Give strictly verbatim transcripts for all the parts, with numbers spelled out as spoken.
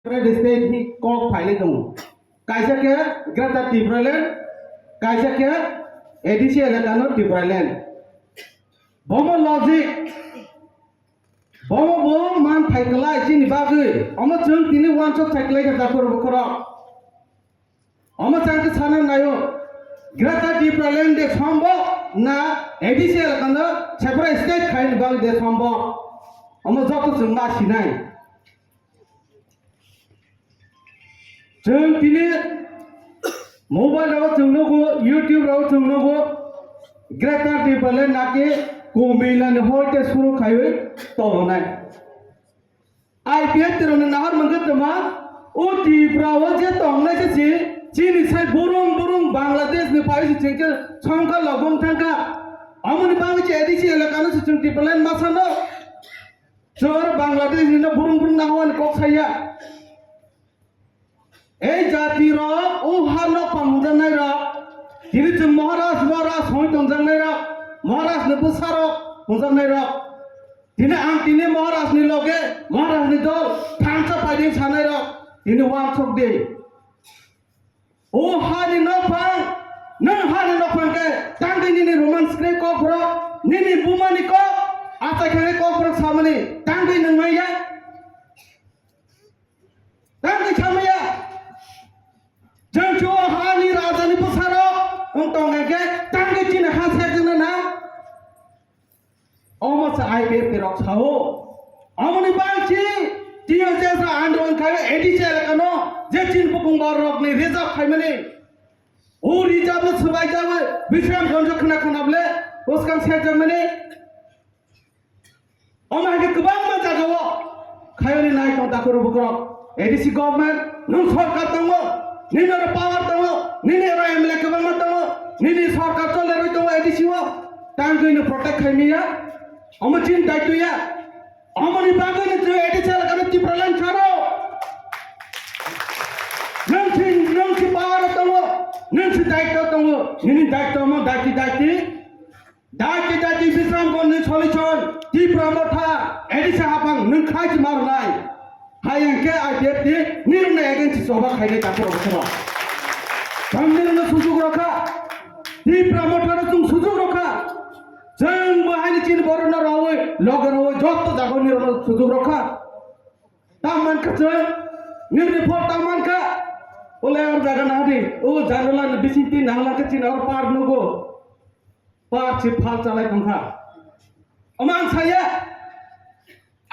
Separate state ni kok phailai tongo. Kaisa khe Greater Tipraland, kaisa khe A D C elakano Tipraland. Bomo logic, bomo bo man thai kwlai chini bagwi. Omo chwng tini uansuk thai kwlai kha takhuk bukhurok. Omo chang khe sana naio, Greater Tipraland de sombo na A D C elakano separate state khaini bagwi de sombo. Omo joto chwng ma sinai. Chwng tini mobile rok chwng nugo, YouTube rok chwng nugo, Greater Tipraland naki Kumbhamelanni hoite suru khaiwi tobonai. I P F T rokni nahar mankhe tongma, o Tripura o je tongnai se si, chini sai burung burung Bangladesh ni phai si chwng khe songkha lobong thangkha. Amoni bagwi se A D C elakano se chwng Tipraland ma sano. Chwng aro Bangladesh ni no burung burung nahwani kok saya. Ei jati rok, o ha nok pang hwnjaknai rok, tini chwng Maharaj, Maharaj hwnwi tongjaknai rok, Maharaj ni bwsa rok hwnjaknai rok, tini ang tini Maharaj ni loge, Maharaj ni dol, thansa paiding sanai rok, tini uansuk di. O ha ni nok pang, nwng ha ni nok pang khe, tangdi nini Roman script kok borok, nini buma ni kok, achai khe kok borok samani, tangdi nwng maya. Tangwi samaya. Jang chuo hani raja ni bwsarok wng tong khe tangwi chini ha sek jana na. Omo sa I P F T rok sao. Omoni bangchi T S S andolon khai A D C elakano je chin bukung bar rok ni reserve khaimani. O reserve no swbai jawi Bishramganj khna khna ble bwskang sek jangmani. Omo hai khe kwbangma jagao khayoni nai tong takhuk bukhurok. A D C government, nwng sorkar tongo, nini oro power tongo, nini oro M L A kwbangma tongo, nini sorkar cholerwi tongo A D C o, tangwi no protect khai miya, omo chini daityo ya, omoni bagwi no chwng A D C elakano Tipraland khano. Nwng si, nwng si power tongo, nwng si daityo tongo, nini daityo omo daiti daiti. Daki daki Bishramganj ni solution, Tipra Motha, A D C hapang nwng khai si marnai. Hai hwnkhe I P F T nirokno against choba khainai takhuk rok sabo. Chwng nirokno sujuk rokha, Tipra Motha no chwng sujuk rokha. Chwng bo haini chini borok no rawi, loge rawi, joto jaga nirokno sujuk rokha. Tam mankha chwng, nirni phor tam mankha. Ulai or jaga nahadi, o janala ni bisingtwi nangla khe chini or par nugo. Par si phal chalai tongkha. Omo ang saya.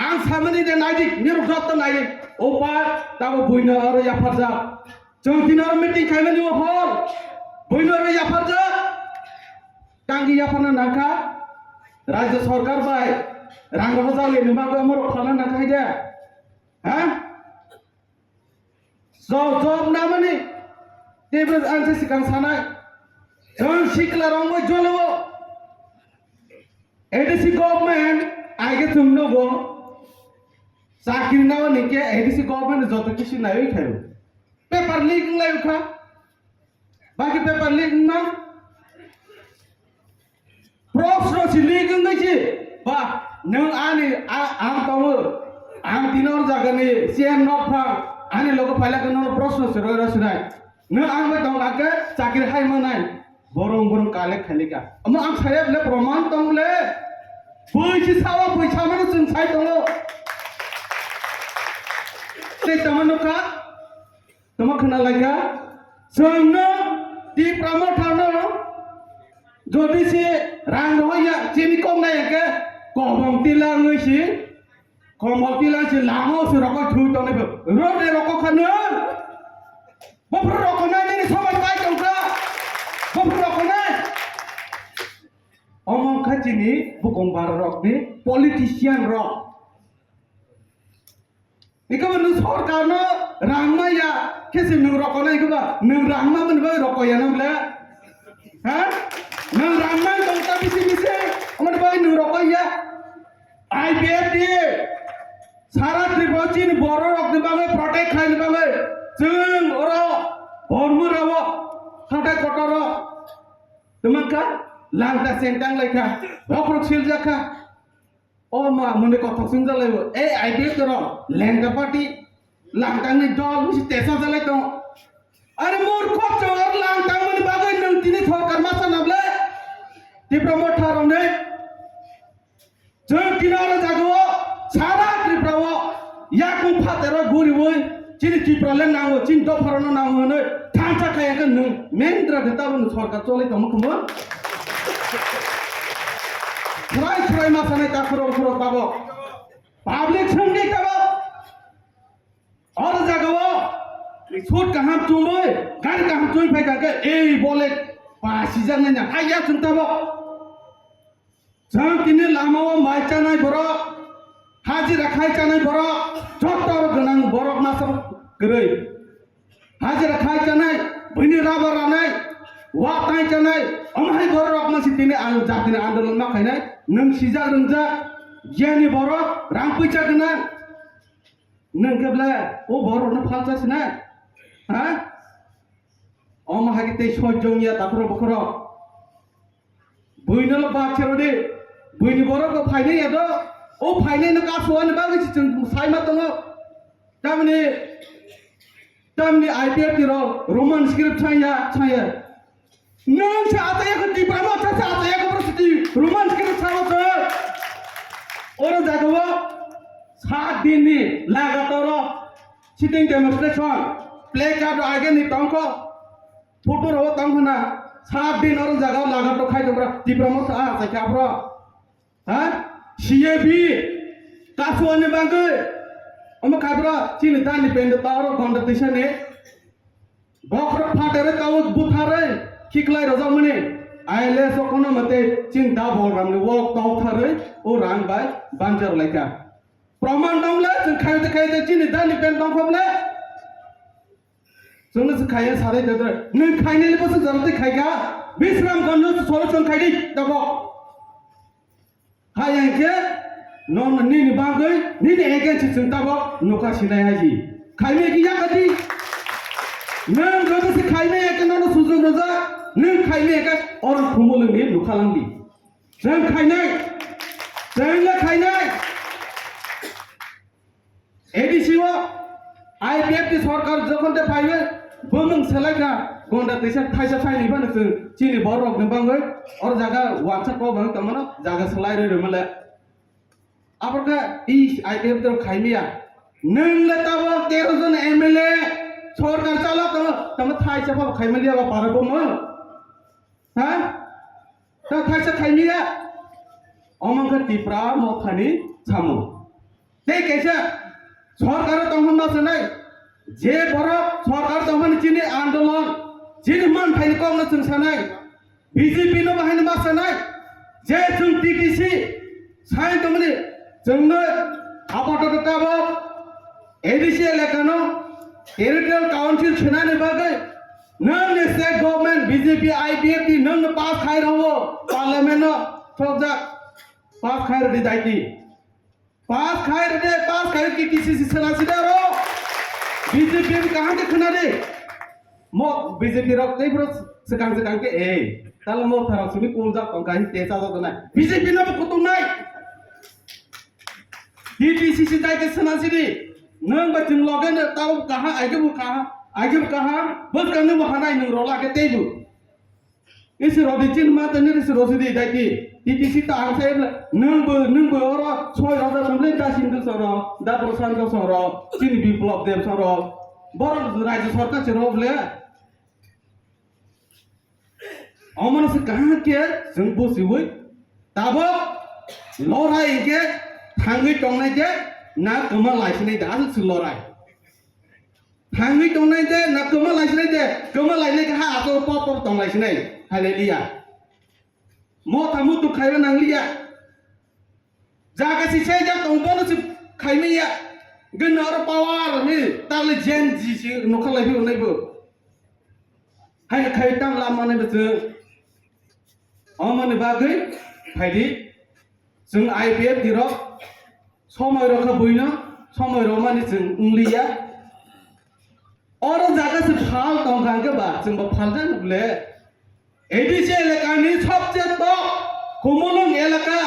Ang samani de naidi, nirok joto naidi. O par, tabo buino aro yapharjak. Chwng tini aro meeting khaimani o hol. Buino aro yapharjak. Tangwi yapharna nangkha. Rajya sorkar bai rang rok jali ni bagwi omo rok phalna nangkha hai de. Ha? Job, job namani, teibo ang se sikang sanai. Chwng sikla rok bai jolo. A D C government, aige chwng nogo. Chakri nao ni ke A D C government joto kisu naiwi khayo. Paper leak wng lai kha. Baki paper leak wngma. Proshno si leak wngwi si. Ba, nwng ani, a-, ang tongo. Ang tini or jaga ni C M nok phang. Ani logo phaila khe nono proshno si roi roi sinai. Nwng ang bai tong kha khe chakri hai manai. Borong borong collect khailika. Omo ang saya le proman tong le. Bui si sawa bui samano chwng sai tongo. Tei tama nukha. Tama khna laikha, chwngno Tipra Mothano jodi se rang rohorya chini kok nai khe kobong tila wngwi si, komol tila si lama o se rokoi thwi tongnai bo. Rode rokoi kha nw. Bophuru rokoi nai nini somoi pai tongkha. Bophuru rokoi nai. Omo kha chini bukong bar rokni politician rok. Ikoba nwng sorkarno rang maya khe se nwng rokonai ikoba nwng rang mamani bagwi rokoya nang le? Ha? Nwng rang man tong ta bisi bisi, omoni bagwi nwng rokoya? I P F T sara Tripura chini borok rokni bagwi protect khlaini bagwi chwng oro Bormura o hathai kotor o twmangkha langta sengtang laikha, bokhorok siljak kha. O ma, mone kothok sing jalai bo. Ei, I P F T rok, lengka party. langtangni dol bisi tesa jalai tong. Are murkho chwng langtangmani bagwi nwng tini sorkar ma sana ble? Tipra Motha rok ni chwng tini oro jaga o sara Tripura o yakung phatero guriwi chini Tripura le nango, chini dopha rok no nango hwnwi thansa khaya khe nwng mendra de tabuk nwng sorkar cholai tongma khumbo. Khwrai khwrai ma sanai ta khoro khoro tabuk. Public swngdi tabuk. Oro jaga o suit kaham chumui, gari kaham chumui phai kha khe, ei bole pasijaknai na, hai ya chwng tabuk. Chwng tini lama o mai chanai borok, hajira khai chanai borok, joto gwnang borok masa kwrwi. Hajira khai chanai, buini rubber ranai, wa tai chanai, omo hai borok rok masi tini ang jatini andolon ma khainai, nwng sijak rwngjak, giyani borok, rang puisa gwnang. Nwng khe ble o borok rokno phalsa sinai? Ha? Omo hai khe tei soi jong ya takhro bokhro. Buino lo bak chero di. Buini borok bo phainai ya do. O phainai no kaso ani bagwi si chwng sai ma tongo. Tamni, tamni I P F T rok Roman script chaya, chaya. Nwng se achaya ko Tipra Motha se achaya ko bro siti Roman script chaya se. Oro jaga o sat din ni lagatar o sitting demonstration, placard o age ni tongkho, photo ro tongkho na, sat din oro jaga o lagatar khai tong bro Tipra Motha achai kha bro. Ha? C A B, kasuani bagwi. Omo khabra chini dani pende tawro gonda tisani. Bokhro phatere tawo buthare khiklai rojak mani. I L S o kono mate chini da bolramni wok tau thare o rang bai banjar laika. Proman dong le chwng khayote khayote chini dani pen dong khoble. Chwngno se khaiya sarai dodre. Nwng khainai le bwswk jora tei khaika. Bisram Ganj solo chwng khaidi dabo. Hai hwnkhe nono nini bagwi nini against se chwng tabok nokha sinai haji. Khaimai khe yakati. Nwng joto se khaimai ya khe nono sujok rwjak, nwng khaimai ya khe oro khumulwngni nokha langdi. Chwng khainai, chwng le khainai. A D C o I P F T sorkar jokhon de phaiwi bumung selai kha, gonda tisa thaisa thaini phano chwng chini borok ni bangwi or jaga wansa kok bang tongmano jaga selai rwi rwmale. Abor kha i I P F T rok khaimiya. Nwng le tabok tero jon M L A sorkar chalok tamo, tamo thaisa phano khaimaliya ba para bumung. Ha? Ta thaisa khaimiya. Omo wngkha Tipra Mothani samung. Tei kaisa sorkaro tongma ma sanai, je borok sorkar tongmani chini andolon, chini manthaini kokno chwng sanai, B J P no bahai ma sanai, je chwng T T C sai tongmani chwngno apatot tabok A D C elakano territorial council swnani bagwi nwng ni state government B J P I P F T nwng pass khai rwo parliament no thokjak pass khai rwdi daiti. Pass khai rwde, pass khai T T C C sena sida ro. B J P ni kaham ke khna de. Mo B J P rok tei bro sekang sekang ke ei. Talo mo thara simi kul jak tong kai te sa do na. B J P no kutung nai. T T C C tai ke sena sidi. Nwng ba chwng loge ne tau kaha, aige bu kaha, aige bu kaha. Bwskang ni mo hanai nwng rola ke tei bu. Isi rodi chin ma tani isi rosidi daiti. T T C ta ang sai bla. Nwng bo, nwng bo oro soi roda tong le da Sindhu soro, da Prashant soro, chini Biplab Deb soro. Borok rajya sarkar se rok le. Omono se kaham ke chwng busiwi. Tabok lorai ke thangwi tongnai ke na kwma laisinai da aswk se lorai. Thangwi tongnai de, na kwma laisinai de, kwma lainai kha ha ato pop pop tong laisinai. Hallelujah. Mo thamu tu khaiba nangliya. Jaga si se jak tong bono si khaimaya. Gana oro power ni tale Gen Z si nokha lai bi nai bo. Hai khai tang lam manai bo se. Omoni bagwi phaidi chwng I P F T rok somoi rokha buino somoi romani chwng wngliya. Oro jaga se phal tongkha hwnkhe ba chwngbo phaljak le. A D C elakani sobse top Khumulwng elaka,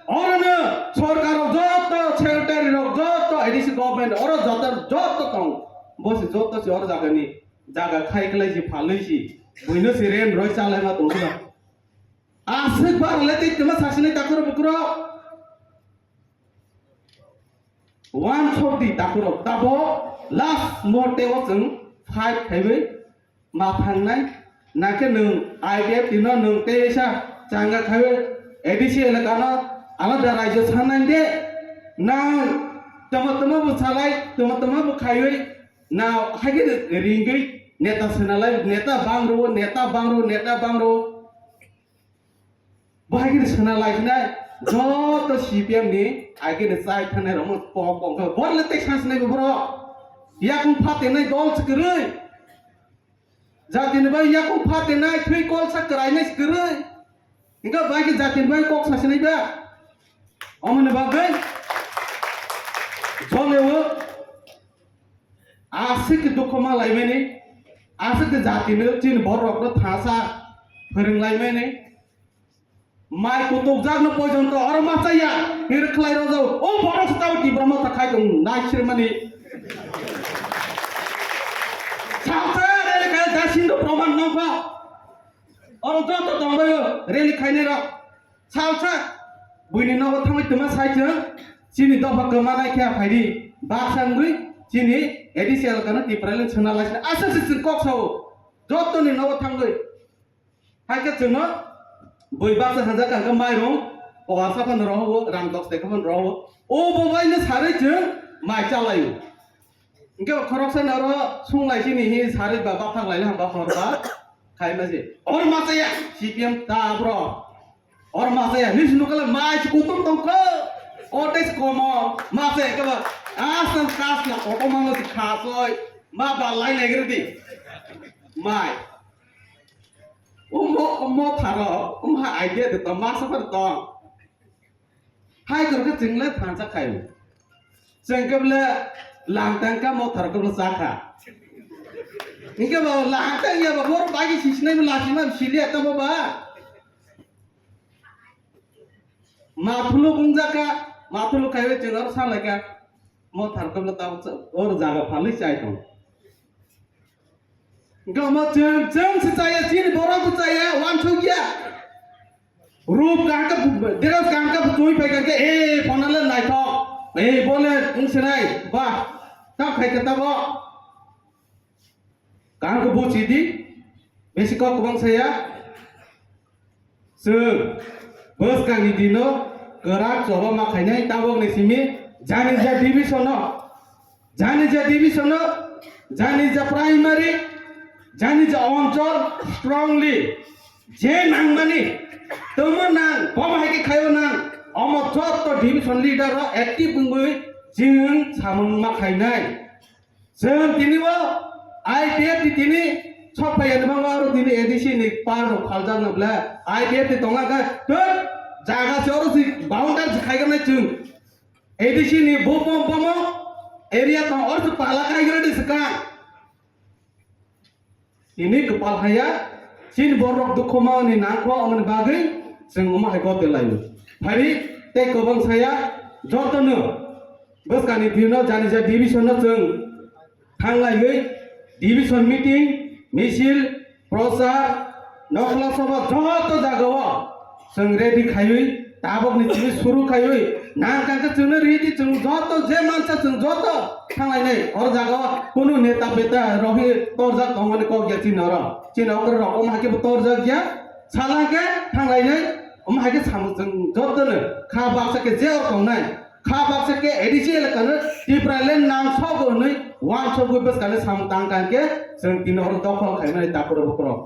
orono sorkar rok joto, secretary rok joto, A D C Government oro joto, joto tong. Bo se joto se oro jaga ni, jaga khai klai si, phalwi si. Buino se rent roi chalai ma tong sila. Aswk bar le tei tuma sasinai takhurok bukhurok. One forty takhurok tabo last mote o chwng fight khaiwi ma thangnai. Nakhe nwng I P F T no nwng tei sa changa khaiwi A D C elaka no alada rajyo sanai de. Nang tama tama bo salai, tama tama bo khaiwi na hage ringwi neta sanalai, neta bangro, neta bangro, neta bangro. Bo hai khe sana lai khe nai, joto C P M ni hai khe chai thanai rok pok pok khe bor le tei sans nai boro. Yakung pha tenai dol se kwrwi. Jati ni bai yakung pha tenai thwi kol sa kwrai nai se kwrwi. Inga bai khe jati ni bai kok sa sinai ba. Omo ni bagwi jole o aswk khe dukho ma lai mani, aswk khe jati ni chini bor rok no thasa phwrwng lai mani. Mai kutukjakno poijonto oro ma chaya, hir khlai rojao. O borok se tabo Tipra Motha khai tong nai sirmani. Salsa rally khai da sindo proman nokha. Oro joto tongbaio rally khainai rok. Salsa buini nogo thangwi tongma sai chwng. Chini dopha kwma nai khe phaidi. Baksa wngwi chini A D C elaka no Tipraland sona laisina. Asa se chwng kok sao. Joto ni nogo thangwi. Hai khe chwngno bui baksa sajak hwnkhe mairung, kokarsa phano rohoro, rang dos tekha phano rohoro. O bo baino sarwi chwng mai chalaio. Hwnkhe khoroksa ni oro sunglai sini hi sarwi ba baphang laina hamba hor ba khai ma se. Or ma chaya, C P M ta bro. Or ma chaya, nis nukala mai si kutung tongkho. O tes komo, ma chaya khe ba. Asam kas na koto mano si khasoi. Ma ba lai lai gre di. Mai. Omo, omo tharo, omo ha idea de to, masa phar to. Hai kor khe chwng le thansa khai. Chwng khe bole langtang ka mo tharo khe bole cha kha. Hingke bo langtang ya bo bor bagi sisnai bo lasi ma sili ta bo ba. Ma thuluk wngjakha, ma thuluk khai chwng aro sa lai kha. Mo thar khe bole ta or jaga phalwi chai tong. Gama chwng, chwng se chaya, chini borok bo chaya, wansuk ya. Rup kaham khe, dress kaham khe twi phai kha khe, eh, phone le naithok, eh, bole wng sinai, ba, ta khai khe ta bo. Kaham khe buchi di, besi kok kwbang saya. Chwng bwskangni dino kwrak choba ma khainai tabukni simi Janija division no, Janija division no, Janija primary, Janija onchol strongly je nangmani tongmo nang, bomo hai khe khaio nang, omo joto division leader rok active wngwi chwng samung ma khainai. Chwng tini o I P F T tini sok phai ani bangma aro tini A D C ni par rok phaljak na ble I P F T tongna khe thut jaga se oro si boundary se khai gana chwng A D C ni bo bo bo mo area tong oro se pala khai gana de se ka. Tini kwpal haya, chini borok dukhu mani nangkho, omoni bagwi chwng omo hai gotwi laio. Phari tei kwbang saya, jotono bwskangni dino Janija division no chwng thanglaiwi division meeting, misil, prochar, nokhla soba joto jagao chwng ready khaiwi, tabukni simi suru khaiwi, nang kang khe chwngno ready, chwng joto je mansa chwng joto thanglainai. Oro jagao kunu neta beta rohi torjak tongmani kok ya chini oro. Chini okra rok omo hai khe bo torjak ya. Sala khe thanglainai, omo hai khe samung chwng jotono kha baksa khe je oro tongnai. Kha baksa khe A D C elakano Tipraland nang sobo hwnwi wansugwi bwskangni samung tang kang khe chwng tini oro dokhol khaimani takhurok bukhurok.